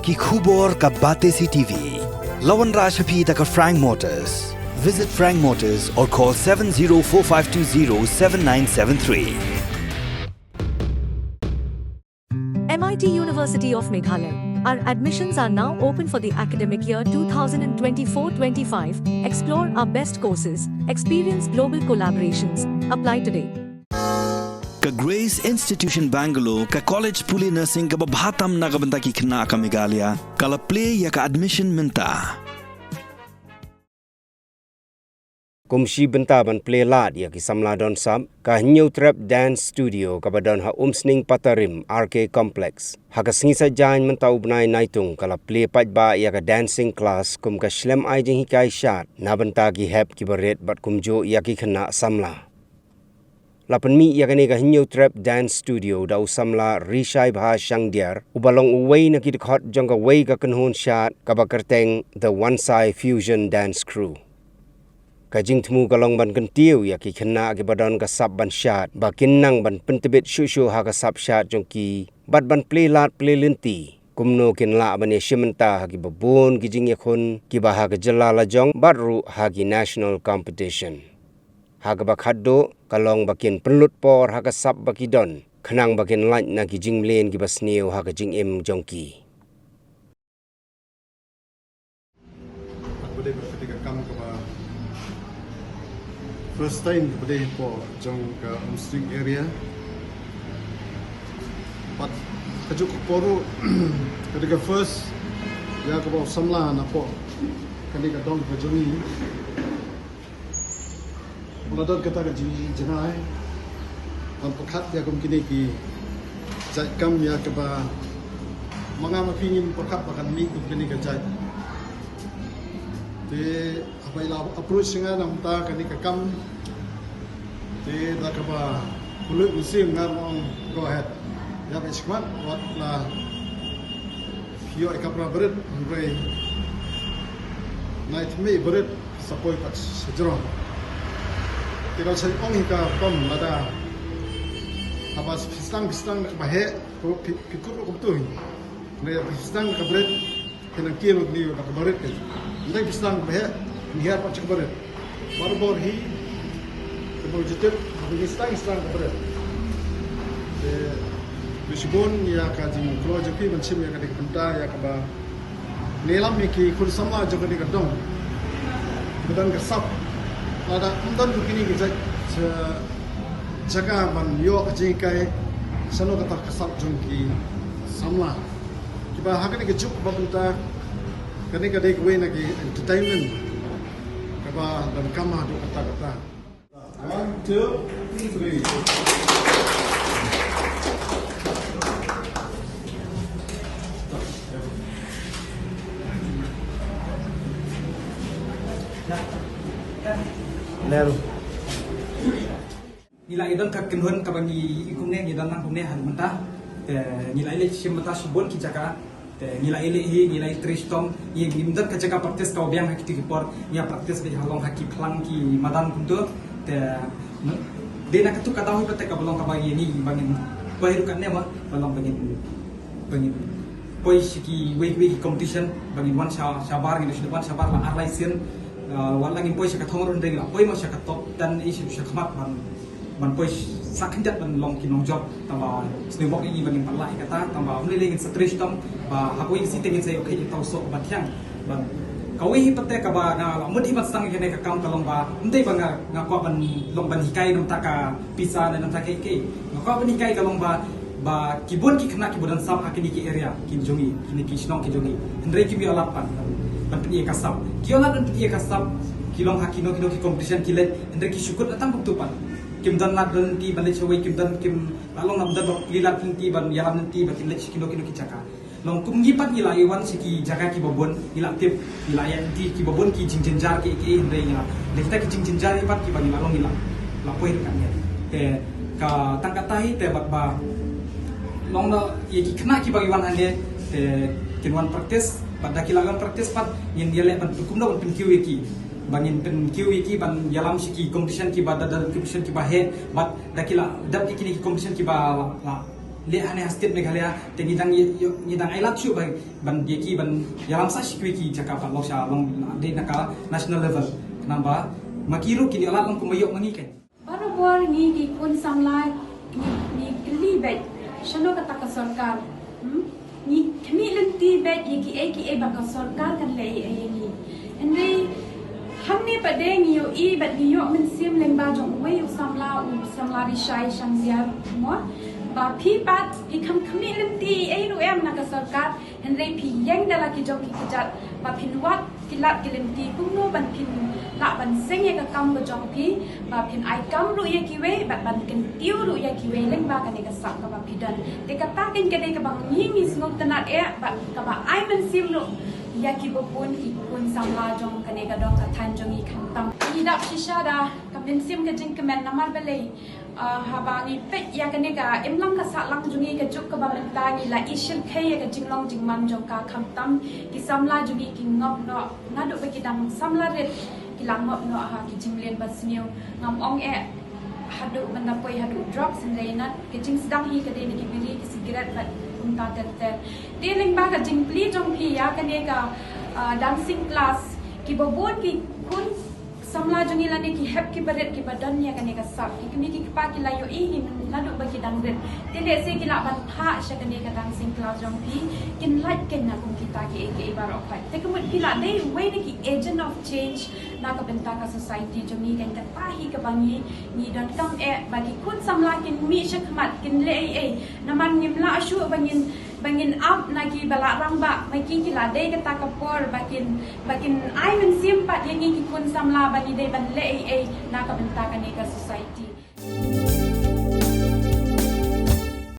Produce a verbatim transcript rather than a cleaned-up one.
Ki khubor ka Batesi T V. La wanrah sha phi da ka Frank Motors. Visit Frank Motors or call seven zero four five two zero seven nine seven three. M I T University of Meghalaya. Our admissions are now open for the academic year two thousand twenty-four twenty-five. Explore our best courses, experience global collaborations. Apply today. Ka Grace Institution Bangalore, ka college pule nursing kaba bha tam na ka bynta ki khynnah ka Meghalaya, ka la plie ïa ka admission mynta. Kum shi bynta ban plie lad ïa ki samla don sap, ka Hynñiewtrep Dance Studio kaba don ha Umsning Patarim R K Complex, ha ka sngi Saitjaiñ mynta u bnai Naitung, ka la plie paidbah ïa ka dancing class kum ka shlem ai jinghikai shad na bynta ki hep kiba rit bad kumjuh ïa ki khynnah samla. La pynmih ïa kane ka Hynñiewtrep Dance Studio da u samla Rishaibha Shangdiar, uba long uwei na ki dkhot jong kawei ka kynhun shad kaba kyrteng The Wansai Fusion Dance Crew. Ka jingthmu ka long ban kyntiew ïa ki khynnah kiba don ka sap ban shad ba kin nang ban pyntbit shuh shuh ha ka sap shad jong ki bad ban plie lad plie lynti kumno kin lah ban ïashim bynta ha kiba bun ki jingïakhun kiba ha ka jylla la jong bad ruh ha ki national competition. Ha kaba khatduh ka long ba kin pynlut por ha ka sap ba ki don khnang ba kin lait na ki jingmlien kiba sniew ha ka jingim jong ki. Kaba dei ba kane ka kam kaba first time kaba dei hapoh jong ka Umsning area. Bad kajuh ka por ruh ka dei ka first ïa kaba u samla napoh kane ka dong ka jong ngi. Ba la don kata ka jingjngai ban pyrkhat ïa kum kine ki jait kam ïa kaba ma nga ma phi ngim pyrkhat ba kan mih kum kine ka jait. Te haba i la approach ïa nga na bynta kane ka kam, te da kaba khublei mynsiem nga ong go ahead. Ïa ba i shikmat wat la ïoh i kamra barit hynrei nai thymmai barit sa poi pat sha jrong. Te ka la sa ong hi ka kam lada haba phi sdang phi sdang da kaba heh, ko phi phi kut ruh kumtu hi. Hynrei phi sdang da kaba rit, phi nang kiew ruh da kaba rit. Hynrei phi sdang da kaba heh, phin hiar pat sha kaba rit. Barabor hi kaba u jitep, haba ngi sdang sdang kaba rit. Te khublei shibun ïa ka jingkloi jong phi ban shim ïa ka dei ka bynta ïa kaba ngi lam ïa ki khun samla jong ka dei ka dong. Ba don ka sap. Lada ym don kine ki jait jaka ban ïoh ka jinghikai, shano kata ka sap jong ki samla. Kiba ha kane ka juk ba bynta kane ka dei kawei na ki entertainment kaba donkam haduh katta katta. One, two, three. Nero. Ngi la ïa don ka kynhun kaba ngi ïa kumne ngi don lang kumne ha mynta. Te ngi la ïa leit shim mynta shibun ki jaka. Te ngi la ïa leit hi ngi la ïa trei shitom. Ngi ngim don ka jaka practice kaba biang ha kito ki por. Ngi ïa practice beit ha long ha ki phlang ki madan kumto. Te dei na katu ka daw hi pat te kaba long kaba ïa ngi ba ngin poi ruh katne ma ba long ba ngin ba ngin poi sha kiwei kiwei ki competition ba ngin wan sha shabar ngin shu wan shabar la ar lai sien. Wat la ngin poi sha ka thong ruh hynrei la poi ma sha ka top ten i sha ka mat ban ban poi sa khyndiat ban long ki nongjop tangba sniew bok ïa ngi ba ngin pat lah ïa kata tangba ym lei lei ngin sa trei shitom ba ha kawei ka siteng ngin sa ïoh kheit ïa ka tau soh ba thiang. Ban kawei hi pat te kaba nga la mut hi ban sdang ïa kane ka kam ka long ba ym dei ba nga nga kwah ban long ban hikai na bynta ka pisa ne na bynta kaei kaei. Nga kwah ban hikai ka long ba ba ki bun ki khynnah kiba don sap ha kine ki area ki jong ngi kine ki shnong ki jong ngi. Hynrei kim ïoh lad ban ban pynïa ka sap. Ki ïoh lad ban pynïa ka sap ki long ha kino kino ki competition ki leit hynrei ki shu kut la tang kumtu pat. Kim don lad don lynti ban leit shawei kim don kim la long lam don ba plie lad lynti ban ïalam lynti ba kin leit sha kino kino ki jaka. Long kum ngi pat ngi la ïa wan sha ki jaka kiba bun ngi la tip ngi la ïa lynti kiba bun ki jingjynjar ki ki hynrei ngi la da kita ki jingjynjar hi pat kiba ngi la long ngi la la poi ryngkat ngi. Te ka tang kata hi te bad ba long da ïa ki khynnah kiba ngi wan hangne te kin wan practice bad da ki la wan practice pat ngin ïa leh ban kumno ban pynkiew ïa ki ba ngin pynkiew ïa ki ban ïalam sha ki competition kiba da da competition kiba heh bad da ki la dap ïa kine ki competition kiba la la Leh hane ha state Meghalaya te ngi dang ïa, ïa, ngi dang ai lad shuh ba ban ïa ki ban ïalam sah sha kiwei ki jaka pat long sha long dei na ka national level. Namar ba ma ki ruh kin ïa lad long kumba ïoh ma ngi kein. Barabor ngi ki khun samla ngi, ngi kylli beit shano kata ka sorkar. Hmm? Ngi khmih lynti beit ïa kiei kiei ba ka sorkar kan leh ïa ngi. Hynrei hangne pat de ngi ïohi bad ngi ïoh mynsiem lyngba jong uwei u samla, u samla Rishai Shangziar mo. Ba phi pat phi kham khmih lynti ei ruh em na ka sorkar, hynrei phi ïeng da la ki jong ki kjat ba phin wad ki lad ki lynti kumno ban phin lah ban seng ïa ka kam ka jong phi, ba phin ai kam ruh ïa kiwei bad ban kyntiew ruh ïa kiwei lyngba kane ka sap kaba phi don. Te kata kein ka dei kaba ngi ngi sngewtynnat eh bad kaba ai mynsiem ruh ïa kiba bun ki khun samla jong kane ka dong ka thaiñ jong ngi khamtam. Ngi dap shisha da ka mynsiem ka jingkmen namar balei, ah, haba ngi peit ïa kane ka imlang ka sahlang jong ngi ka juk kaba mynta ngi la i shyrkhei ïa ka jinglong jingman jong ka khamtam ki samla jong ngi ki ngop noh naduh ba ki dang samla rit ki la ngop noh ha ki jingmlien basniew ngam ong eh haduh ban da poi haduh drugs hynrei na ka jingsdang hi ka dei na ki biri ki cigarette bad kumta ter ter. Te lyngba ka jingplie jong phi ïa kane ka, ah, dancing class kiba bun ki khun samla jong ngi lane ki hep ki barit kiba don ïa kane ka sap ki kmie ki kpa ki la ïohi hi naduh ba ki dang rit. Te lehse ki lah ban phah sha kane ka dancing class jong phi kin lait kein na kum kita kiei kiei baroh pat. Te ka mut phi la dei uwei na ki agent of change na ka bynta ka society jong ngi kein kata hi kaba ngi ngi donkam eh ba ki khun samla kin mih shakhmat kin leh ei ei. Namar ngim lah shuh ba ngin ba ngin ap na ki ba la rangbah ma ki ki la dei kata ka por ba kin ba kin ai mynsiem pat ïa ngi ki khun samla ba ngi dei ban leh ei ei na ka bynta kane ka society.